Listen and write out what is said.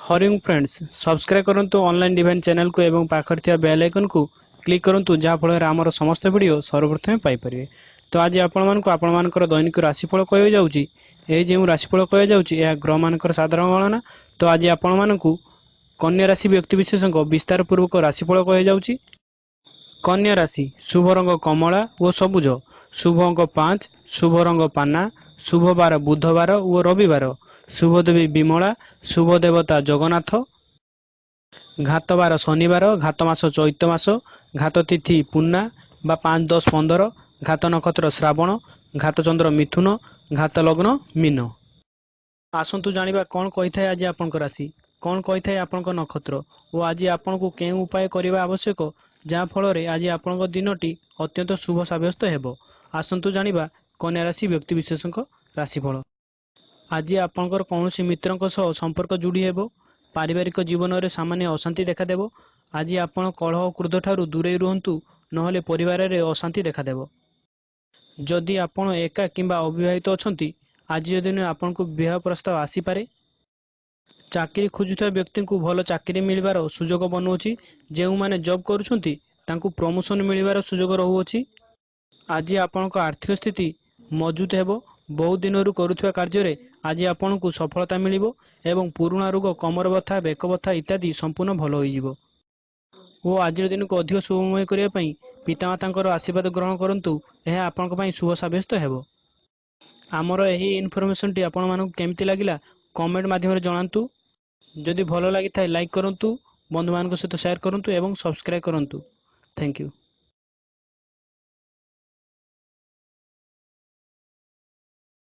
Hari Om friends, subscribe କରନ୍ତୁ online divine ଚ୍ୟାନେଲକୁ ଏବଂ ପାଖରେ ଥିବା ବେଲ୍ ଆଇକନ୍କୁ କ୍ଲିକ୍ କରନ୍ତୁ, ଯାହାଫଳରେ ଆମର ସମସ୍ତ ଭିଡ଼ିଓ ସର୍ବପ୍ରଥମେ ପାଇପାରିବେ। ତ ଆଜି ଆପଣମାନଙ୍କୁ ଆପଣମାନଙ୍କର ଦୈନିକ ରାଶିଫଳ କହିବାକୁ ଯାଉଛି। ଏହି ଯେଉଁ ରାଶିଫଳ କୁହାଯାଉଛି, ଏହା ଗ୍ରହମାନଙ୍କର ସାଧାରଣ ଗଣନା। ତ ଆଜି ଆପଣମାନଙ୍କୁ କନ୍ୟା ରାଶି ବ୍ୟକ୍ତିବିଶେଷଙ୍କ ବିସ୍ତାର ପୂର୍ବକ ରାଶିଫଳ କୁହାଯାଉଛି। କନ୍ୟା ରାଶି, ଶୁଭ ରଙ୍ଗ କମଳା ଓ ସବୁଜ, ଶୁଭ ଅଙ୍କ 5, ଶୁଭ ରଙ୍ଗ ପାନା, ଶୁଭ ବାର ବୁଧବାର ଓ ରବିବାର, ଶୁଭ ଦେବୀ ବିମଳା, ଶୁଭ ଦେବତା ଜଗନ୍ନାଥ, ଘାତବାର ଶନିବାର, ଘାତ ମାସ ଚୈତ ମାସ, ଘାତ ତିଥି ପୂର୍ଣ୍ଣା ବା 5, 10, 15, ଘାତ ନକ୍ଷତ୍ର ଶ୍ରାବଣ, ଘାତ ଚନ୍ଦ୍ର ମିଥୁନ, ଘାତ ଲଗ୍ନ ମୀନ। ଆସନ୍ତୁ ଜାଣିବା କ'ଣ କହିଥାଏ ଆଜି ଆପଣଙ୍କ ରାଶି, କ'ଣ କହିଥାଏ ଆପଣଙ୍କ ନକ୍ଷତ୍ର ଓ ଆଜି ଆପଣଙ୍କୁ କେଉଁ ଉପାୟ କରିବା ଆବଶ୍ୟକ, ଯାହା ଫଳରେ ଆଜି ଆପଣଙ୍କ ଦିନଟି ଅତ୍ୟନ୍ତ ଶୁଭ ସାବ୍ୟସ୍ତ ହେବ। ଆସନ୍ତୁ ଜାଣିବା କନ୍ୟା ରାଶି ବ୍ୟକ୍ତିବିଶେଷଙ୍କ ରାଶିଫଳ। ଆଜି ଆପଣଙ୍କର କୌଣସି ମିତ୍ରଙ୍କ ସହ ସମ୍ପର୍କ ଯୋଡ଼ି ହେବ। ପାରିବାରିକ ଜୀବନରେ ସାମାନ୍ୟ ଅଶାନ୍ତି ଦେଖାଦେବ। ଆଜି ଆପଣ କଳହ, କ୍ରୋଧ ଠାରୁ ଦୂରେଇ ରୁହନ୍ତୁ, ନହେଲେ ପରିବାରରେ ଅଶାନ୍ତି ଦେଖାଦେବ। ଯଦି ଆପଣ ଏକା କିମ୍ବା ଅବିବାହିତ ଅଛନ୍ତି, ଆଜିର ଦିନରେ ଆପଣଙ୍କୁ ବିବାହ ପ୍ରସ୍ତାବ ଆସିପାରେ। ଚାକିରି ଖୋଜୁଥିବା ବ୍ୟକ୍ତିଙ୍କୁ ଭଲ ଚାକିରି ମିଳିବାର ସୁଯୋଗ ବନୁଅଛି। ଯେଉଁମାନେ ଜବ୍ କରୁଛନ୍ତି, ତାଙ୍କୁ ପ୍ରମୋସନ ମିଳିବାର ସୁଯୋଗ ରହୁଅଛି। ଆଜି ଆପଣଙ୍କ ଆର୍ଥିକ ସ୍ଥିତି ମଜବୁତ ହେବ। ବହୁ ଦିନରୁ କରୁଥିବା କାର୍ଯ୍ୟରେ ଆଜି ଆପଣଙ୍କୁ ସଫଳତା ମିଳିବ ଏବଂ ପୁରୁଣା ରୋଗ, କମର ବଥା, ବେକ ବଥା ଇତ୍ୟାଦି ସମ୍ପୂର୍ଣ୍ଣ ଭଲ ହୋଇଯିବ। ଓ ଆଜିର ଦିନକୁ ଅଧିକ ଶୁଭମୟ କରିବା ପାଇଁ ପିତାମାତାଙ୍କର ଆଶୀର୍ବାଦ ଗ୍ରହଣ କରନ୍ତୁ। ଏହା ଆପଣଙ୍କ ପାଇଁ ଶୁଭ ସାବ୍ୟସ୍ତ ହେବ। ଆମର ଏହି ଇନଫର୍ମେସନଟି ଆପଣମାନଙ୍କୁ କେମିତି ଲାଗିଲା, କମେଣ୍ଟ ମାଧ୍ୟମରେ ଜଣାନ୍ତୁ। ଯଦି ଭଲ ଲାଗିଥାଏ, ଲାଇକ୍ କରନ୍ତୁ, ବନ୍ଧୁମାନଙ୍କ ସହିତ ସେୟାର କରନ୍ତୁ ଏବଂ ସବସ୍କ୍ରାଇବ୍ କରନ୍ତୁ। Thank you.